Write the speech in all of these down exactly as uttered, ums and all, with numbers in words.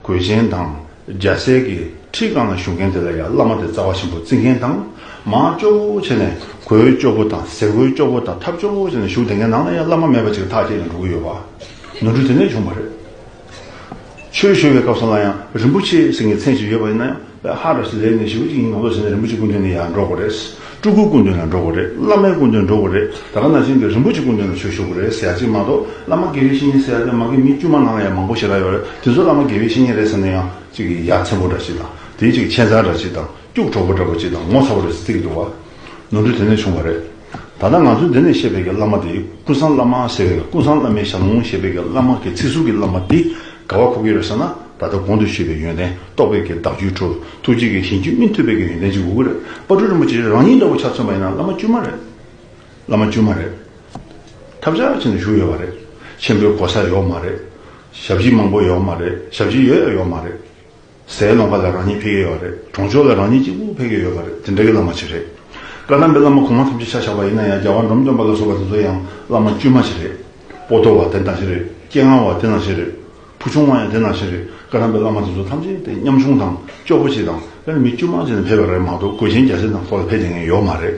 གོས་ཆེན་དང་རྒྱ་སེར་གྱི་ཁྲི་སྒང་ལ་བཞུགས་མཁན་དེ་ལ་ཡང་བླ་མ་དེ་རྩ་བ་ཆེན་པོ་བརྩི་མཁན་དང་། མར་སྐྱོ་བོ་བྱས་ནས་གོས་སྐྱོ་བོ་དང་ཟས་གོས་སྐྱོ་བོ་དང་ཐབས་སྐྱོ་བོ་བྱས་ནས་བཞུགས་བསྡད་མཁན་ནང་ལ་ཡང་བླ་མ་མེད་པ་ཅིག་ཐག་བཅད་ནས་འགྲོ་གི་ཡོད་པ། ནོར་འཁྲུལ་དེ་ནས་བྱུང་བ་རེད། ཆོས་ཞུ་བའི་སྐབས་སུ་ལ་ཡང་རིན་པོ་ཆེ་ཟེར་མཁན་མཚན་ཞིག་ཡོད་པ་ཡིན་ན་ཡང་། ཧ་ར་ཞིག་ལས་ནས་ཞེ་པོ་ཅིག་ཡིན་ནོ་ཟེར་ནས་རིན་པོ་ཆེ་སྐུ་མདུན་ནས་ཡར་འགྲོ་དགོས་རེད། སྤྲུལ་སྐུ་སྐུ་མདུན་ལ་འགྲོ་དགོས་རེད། བླ་མའི་སྐུ་མདུན་འགྲོ་དགོས་རེད། ད་ག་ནང་བཞིན་གྱི་རིན་པོ་ཆེ་སྐུ་མདུན་ལ་ཆོས་ཞུ་དགོས་རེད་ཟེར་ཡ་ཅིག་མ་གཏོགས། བླ་མ་དགེ་བའི་བཤེས་གཉེན་ཟེར་ཡ་དེ་མ་གི་མི་དཀྱུས་མ་ནང་ལ་ཡང་མང་པོ་ཞེ་དྲག་ཡོད་རེད། དེ་ཚོ་བླ་མ་དགེ་བའི་བཤེས་གཉེན་རེད་ཟེར་ན་ཡང་ཅིག་ཡ་མཚན་པོ་འདྲ་ཅིག་དང་། དེའི་ཅིག་ཁྱད་མཚར་འདྲ་ཅིག་དང་། སྐྱུག་བྲོ་པོ་འདྲ་པོ་ཅིག་དང་། ངོ་ཚ་པོ་འདྲ་ཅིག་བརྩི་གི་འདུག་བ། ནོར་འཁྲུལ་དེ་ནས་བྱུང་བ་རེད། ད་ལྟ་ང་ཚོས་འདི་ནས་བཤད་པའི་གི་བླ་མ་དེ་ཀུན་བཟང་བླ་མ་ཟེར་བའི་ཀུན་བཟང་བླ་མའི་ཞལ་ལུང་བཤད་པའི་གི་བླ་མ་གི་ཚིག་ཟུར་གྱི་བླ་མ་དེ་ག་པར་གོ་གི་ཡོད་རེད་ཟེར་ན། ད་ལྟ་གོང་དུ་ཞུས་པའི་ཡོན་ཏན། རྟོགས་པའི་གི་བདག་རྒྱུད་གྲོལ། ཐུགས་རྗེ་གི་ཞིང་རྒྱུད་སྨིན་ཐུབ་པའི་གི་ཡོན་ཏན་ཅིག་དགོས་ཀྱི་རེད། དཔལ་སྤྲུལ་རིན་པོ་ཆེ་རང་ཉིད་འདྲ་པོ་ཆ་མཚོན་པ་ཡིན་ན་བླ་མ་དཀྱུས་མ་རེད། བླ་མ་དཀྱུས་མ་རེད། ཐབས་ཆག་བྱས་ནས་བཞུགས་ཡོད་པ་རེད། ཆེན་པོའི་གོ་ས་ཡོད་མ་རེད། ཞབས་ཕྱི་མང་པོ་ཡོད་མ་རེད། ཞབས་ཕྱི་ཡོད་ཡ་ཡོད་མ་རེད། ཟས་སློང་ག་ལ་རང་ཉིད་ཕེབས་ཀྱི་ཡོད་རེད། གྲོང་ཆོག་ལ་རང་ཉིད་གཅིག་པུ་ཕེབས་ཀྱི་ཡོད་པ་རེད། དེ་འདྲ་གི་བླ་མ་ཅིག་རེད། བཀའ་གདམས་པའི་བླ་མ་གོང་མ་ཐམས་ཅད་ཆ་བཞག་པ་ཡིན་ན་ཡང་། རྒྱལ་བ་འབྲོམ་སྟོན་པ་ལ་སོགས་པ་དེ་ཚོ་ཡང་བླ་མ་དཀྱུས་མ་ཅིག་རེད། པོ་ཏོ་བ་དེ་ནང་བཞིན་རེད། སྤྱན་སྔ་བ་དེ་ནང་བཞིན་རེད། ཕུ་ཆུང་བ་ཡང་དེ་ནང་བཞིན་རེད། བཀའ་གདམས་པའི་བླ་མ་དེ་ཚོ་ཐམས་ཅད་དེ་ཉམ་ཆུང་དང་སྐྱོ་པོ་ཅིག་དང་། ཨ་ནི་མི་དཀྱུས་མ་ཅིག་ནས་ཕེབས་པ་རེད་མ་གཏོགས། གོས་ཆེན་རྒྱ་སེར་དང་ཐོག་ལ་ཕེབས་བསྡད་མཁན་ཡོད་མ་རེད།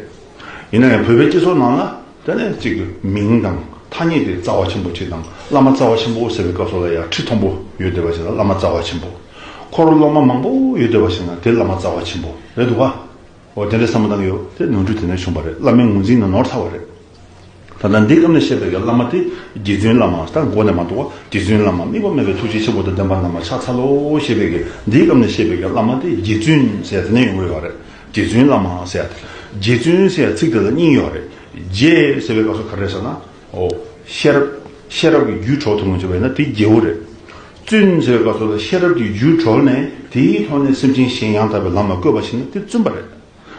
ཡིན་ན་ཡང་བོད་པའི་སྤྱི་ཚོགས་ནང་ལ་དེ་ནས་གཅིག་གི་མིང་དང་ཐ་སྙད་དེ་རྩ་བ་ཆེན་པོ་གཅིག་དང་། བླ་མ་རྩ་བ་ཆེན་པོ་ཟེར་བའི་སྐབས་སུ་ལ་ཡང་ཁྲི་མཐོན་པོ་ཡོད་བསྡད་པ་ཞིག་དང་། བླ་མ་རྩ་བ་ཆེན་པོ། འཁོར་སློབ་མ་མང་པོ་ཡོད་བསྡད་པ་ཞིག་ན་དེ་བླ་མ་རྩ་བ་ཆེན་པོ་རེད་འདུག་ག་འོ་དེ་འདྲའི་བསམ་བློ་བཏང་གི་ཡོད། དེ་ནོར་འཁྲུལ་དེ་ནས་བྱུང་བ་རེད། བླ་མའི་ངོས་འཛིན་ནི་ནོར་ཚར་བ་རེད། ད་ལྟ་འདིའི་སྐབས་ནས་བཤད་པའི་གི་བླ་མ་དེ་རྗེ་བཙུན་བླ་མ། ད་མགོ་ནས་མ་འདུག་ག་རྗེ་བཙུན་བླ་མ། དམིགས་པ་མེད་པའི་ཐུགས་རྗེ་ཆེན་པོ་དང་ལྡན་པ་རྣམས་ལ་ཕྱག་འཚལ་ལོ་ཞེས་པའི་གི། འདིའི་སྐབས་ནས་བཤད་པའི་གི་བླ་མ་དེ་རྗེ་བཙུན་ཟེར་དེ་ནས་ཡོང་གི་ཡོད་རེད། རྗེ་བཙུན་བླ་མ་ཟེར་ཡ་དེ། རྗེ་བཙུན་ཟེར་ཡ་ཚིག་དེ་ལ་གཉིས་ཡོད་རེད། རྗེ་ཟེར་བའི་སྐབས་སུ་ག་རེ་ཟེར་ན། འོ། ཤེས་རབ། ཤེས་རབ་ཀྱི་རྒྱུད་གྲོལ་ཐུབ་ངེས་བྱས་པ་ཡིན་ན་དེ་རྗེ་བོ་རེད། བཙུན་ཟེར་བའི་སྐབས་སུ་ལ་ཤེས་རབ་ཀྱི་རྒྱུད་གྲོལ་ནས་དེའི་ཐོག་ནས་སེམས་ཅན་གཞན་ཡང་དག་པའི་ལམ་ལ་བཀོད་པ་ཞིག་ན་དེ་བཙུན་པ་རེད།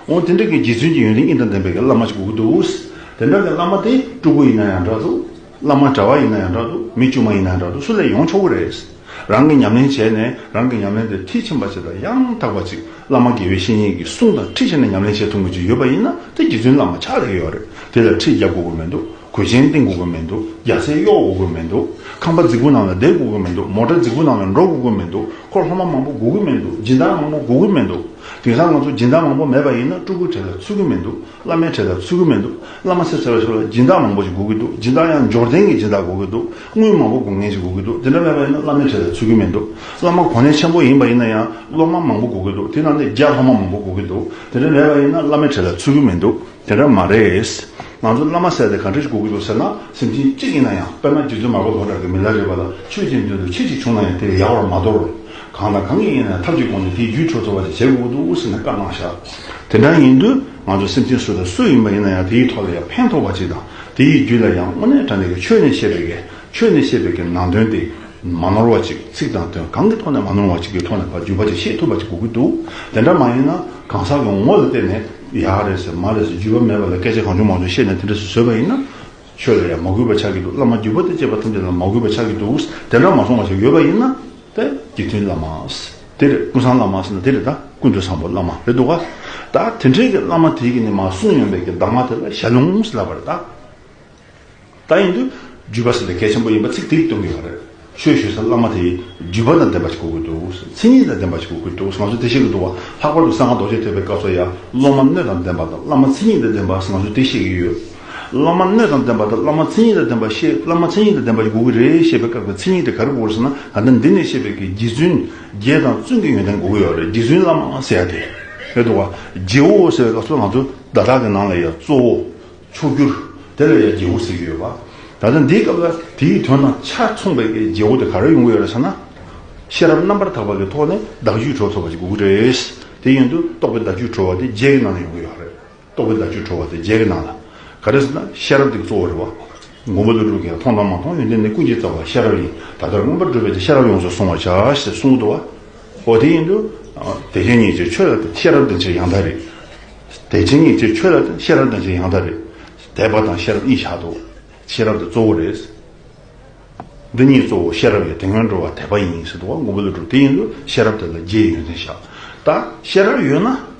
འོ་དེ་འདྲ་གི་རྗེ་བཙུན་གྱི་ཡོན་ཏན་གཉིས་དང་ལྡན་པའི་གི་བླ་མ་ཞིག་དགོས་ཀྱི་འདུག་དེ་འདྲ་གི་བླ་མ་དེ་སྤྲུལ་སྐུ་ཡིན་ན་ཡང་འདྲ་འདུག་བླ་མ་གྲྭ་པ་ཡིན་ན་ཡང་འདྲ་འདུག་མི་དཀྱུས་མ་ཡིན་ན་ཡང་འདྲ་འདུག་སུ་ལས་ཡོང་ཆོག་གི་རེད། རང་གི་ཉམས་ལེན་བྱས་ནས། རང་གི་ཉམས་ལེན་དེ་མཐིལ་ཕྱིན་པ་ཞིག་དང་ཡང་དག་པ་ཅིག་བླ་མ་དགེ་བའི་བཤེས་གཉེན་གྱི་གསུང་དང་འཁྲིལ་བྱས་ནས་ཉམས་ལེན་བྱེད་ཐུབ་མཁན་ཅིག་ཡོད་པ་ཡིན་ན་དེ་རྗེ་བཙུན་བླ་མ་ཆགས་བསྡད་ཀྱི་ཡོད་རེད། དེ་ལ་ཁྲི་རྒྱག་དགོས་ཀྱི་མི་འདུག་གོས་ཆེན་བཏིང་དགོས་ཀྱི་མི་འདུག་རྒྱ་སེར་གཡོག་དགོས་ཀྱི་མི་འདུག་ཁང་པ་རྫིག་པོ་ནང་ལ་བསྡད་དགོས་ཀྱི་མི་འདུག་མོ་ཊ་རྫིག་པོ་ནང་ལ་འགྲོ་དགོས་ཀྱི་མི་འདུག་འཁོར་སློབ་མ་མང་པོ་དགོས་ཀྱི་མི་འདུག་སྦྱིན་བདག་མང་པོ་དགོས་ཀྱི་མི་འདུག་དེང་སང་ང་ཚོ་སྦྱིན་བདག་མང་པོ་མེད་པ་ཡིན་ན་སྤྲུལ་སྐུའི་གྲལ་ལ་ཚུད་ཀྱི་མི་འདུག་བླ་མའི་གྲལ་ལ་ཚུད་ཀྱི་མི་འདུག་བླ་མ་ཟེར་ཟེར་བ་ཞིག་ལ་སྦྱིན་བདག་མང་པོ་ཞིག་དགོས་ཀྱི་འདུག་སྦྱིན་བདག་ཡང་འབྱོར་ལྡན་གྱི་སྦྱིན་བདག་དགོས་ཀྱི་འདུག་དངུལ་མང་པོ་དགོས་མཁན་ཞིག་དགོས་ཀྱི་འདུག་དེ་འདྲ་མེད་པ་ཡིན་ན་བླ་མའི་གྲལ་ལ་ཚུད་ཀྱི་མི་འདུག་བླ་མ་གོ་གནས་ཆེན་པོ་ཡིན་པ་ཡིན་ན་ཡང་སློབ་མ་མང་པོ་དགོས་ཀྱི་འདུག་དེ་ནང་ནས་རྒྱ་སློབ་མ་མང་པོ་དགོས་ཀྱི་འདུག་དེ་འདྲ་མེད་པ་ཡིན་ན་བླ་མའི་གྲལ་ལ་ཚུད་ཀྱི་མི་འདུག་དེ་འདྲ་མ་རེད། ང་ཚོ་བླ་མ་ཟེར་དེ་ག་འདྲ་ཞིག་དགོས་ཀྱི་འདུག་ཟེར་ན། སེམས་ཅན་གཅིག་ཡིན་ན་ཡང་། དཔེར་ན་རྗེ་བཙུན་མར་པ་ལོ་གྲགས་ཀྱི་མི་ལ་རས་པ་ལ། ཆོས་ཀྱི་མདུན་དུ་ཁྱེད་ཅིག་བྱུང་ན་ཡང་དེ་ཡལ་བར་མ་དོར། གང་དང་གང་གིས་ཡིན་ན་ཡང་ཐབས་ཀྱི་སྒོ་ནས་དེའི་རྒྱུད་གྲོལ་ཐུབ་པ་ཞིག་བྱེད་དགོས་ཀྱི་འདུག་ཟེར་ནས་བཀའ་གནང་བཞག་དེ་འདྲ་ཡིན་དུས་ང་ཚོ་སེམས་ཅན་སུ་དང་སུ་ཡིན་པ་ཡིན་ན་ཡང་དེའི་ཐོག་ལ་ཡང་ཕན་ཐོགས་པ་ཅིག་དང་། དེའི་རྒྱུད་ལ་ཡང་དངོས་གནས་དྲང་གནས་ཀྱི་ཆོས་ནས་བཤད་པའི་གི། ཆོས་ནས་བཤད་པའི་གི་ནང་དོན་དེ་མ་ནོར་བ་ཅིག་ཚིག་དང་དོན་གང་གི་ཐོག་ནས་མ་ནོར་བ་ཅིག་གི་ཐོག་ནས་ཕར་བརྒྱུད་པ་ཅིག་ཤེས་ཐུབ་པ་ཅིག་དགོས་ཀྱི་འདུག་དེ་འདྲ་མ་ཡིན་ན་གང་ཟག་གི་ངོ་ལ་བལྟས་ནས་ཡག་རེད་ཟེར་མ་རེད་ཟེར། བརྒྱུད་པ་མེད་པ་ལ་སྐད་ཆ་གང་བྱུང་མང་བྱུང་བཤད་ནས་དེ་འདྲ་ཞིག་བཟོས་པ་ཡིན་ན། ཆོས་ལ་ཡང་མ་གུས་པ་ཆགས་ཀྱི་འདུག་བླ་མ་བརྒྱུད་པ་དང་བཅས་པ་ཐམས་ཅད་ལ་མ་གུས་པ་ཆགས་ཀྱི་འདུག་དེ་འདྲ་མ་སོང་བ་ཞིག་ཡོད་པ་ཡིན་ན། དེ་རྗེ་བཙུན་བླ་མ། དེ་རེད། ཀུན་བཟང་བླ་མ་ཟེར་ན་དེ་རེད། ད་ཀུན་ཏུ་བཟང་པོ་བླ་མ་རེད་འདུག་ག་ད་དེ་འདྲའི་གི་བླ་མ་དེ་གི་ནི་མ་གསུངས་ཡོང་བའི་གི་གདམས་ངག་དེ་ལ་ཞལ་ལུང་ཟེར་ལབ་པ་རེད་ད། ད་ཡིན་དུས་བརྒྱུད་པ་ཟེར་དེ་གལ་ཆེན་པོ་ཡིན་པ་ཚིག་དེ་སྟོན་གྱི་ཡོད་རེད། ཆོས་ཞུ་ས་བླ་མ་དེ་བརྒྱུད་པ་དང་ལྡན་པ་ཞིག་དགོས་ཀྱི་འདུག་མཚན་ཉིད་དང་ལྡན་པ་ཞིག་དགོས་ཀྱི་འདུག་ང་ཚོ་དེ་བཤད་ཀྱི་འདུག་བ། ལྷག་པར་དུ་གསང་སྔགས་རྡོ་རྗེ་ཐེག་པའི་སྐབས་སུ་ཡང་སློབ་མ་སྣོད་དང་ལྡན་པ་དང་བླ་མ་མཚན་ཉིད་དང་ལྡན་པ་ཟེར་ང་ཚོ་དེ་བཤད་ཀྱི་ཡོད། སློབ་མ་སྣོད་དང་ལྡན་པ་དང་བླ་མ་མཚན་ཉིད་དང་ལྡན་པ་བཤད། བླ་མ་མཚན་ཉིད་དང་ལྡན་པ་ཞིག་དགོས་ཀྱི་རེད་ཞེས་པའི་སྐབས་ཀྱི་མཚན་ཉིད་དེ་ག་རེ་དགོས་རེད་ཟེར་ན། ད་ལྟ་འདི་ནས་བཤད་པའི་གི་རྗེ་བཙུན། རྗེ་དང་བཙུན་གྱི་ཡོན་ཏན་དགོས་ཀྱི་ཡོད་རེད། རྗེ་བཙུན་བླ་མ་ཟེར་ཡ་དེ་རེད་འདུག་བ། རྗེ་བོ་ཟེར་བའི་སྐབས་སུ་ང་ཚོ་བརྡ་དག་གི་ནང་ལ་ཡང་གཙོ་བོ། མཆོག་གྱུར། དེ་ལ་ཡང་རྗེ་བོ་ཟེར་གྱི་ཡོད་པ། ད་ལྟ་འདིའི་སྐབས་ལ་དེའི་དོན་དང་ཆ་མཚུངས་པའི་གི་རྗེ་བོ་དེ་ག་རེ་ཡོང་གི་ཡོད་རེད་ཟེར་ན། ཤེས་རབ་རྣམ་པར་དག་པ་གི་ཐོག་ནས་བདག་རྒྱུད་གྲོལ་ཐུབ་པ་ཞིག་དགོས་ཀྱི་རེད། དེ་ཡིན་དུས་རྟོགས་པའི་བདག་རྒྱུད་གྲོལ་བ་དེ་རྗེ་གི་ནང་ལ་ཡོང་གི་ཡོད་རེད། རྟོགས་པའི་བདག་རྒྱུད་གྲོལ་བ་དེ་རྗེ་གི་ནང་ལ། ག་རེ་ཟེར་ན་ཤེས་རབ་དེ་གཙོ་བོ་རེད་བ། མགོན་པོ་ཀླུ་སྒྲུབ་ཀྱིས་མཐོང་དང་མ་མཐོང་ཡོན་ཏན་ནི་ཀུན་གྱི་རྩ་བ་ཤེས་རབ་ཡིན། ད་ལྟར་མངོན་པར་བསྒྲུབས་པའི་ཤེས་རབ་ཡོངས་སུ་བཟུང་བར་བྱ་ཞེས་གསུངས་འདུག་བ། འོ་དེ་ཡིན་དུས། དད་ཅན་ཉིད་ཀྱི་ཆོས་ལ་ཤེས་རབ་ལྡན་ཕྱིར་ཡང་དག་རེད། དད་ཅན་ཉིད་ཀྱི་ཆོས་ལ་ཤེས་རབ་ལྡན་ཕྱིར་ཡང་དག་རེད། དད་པ་དང་ཤེས་རབ་གཉིས་བཞག་འདུག་ཤེས་རབ་དེ་གཙོ་བོ་རེད། འདི་གཉིས་གཙོ་བོ་ཤེས་རབ་ཡིན། དེ་སྔོན་འགྲོ་བ་དད་པ་ཡིན་ཟེར་འདུག་བ། མགོན་པོ་ཀླུ་སྒྲུབ། དེ་ཡིན་དུས་ཤེས་རབ་དེ་ལ་རྗེའི་ཡོན་ཏན་བཞག་ད་ཤེས་རབ་ཡོད་ན་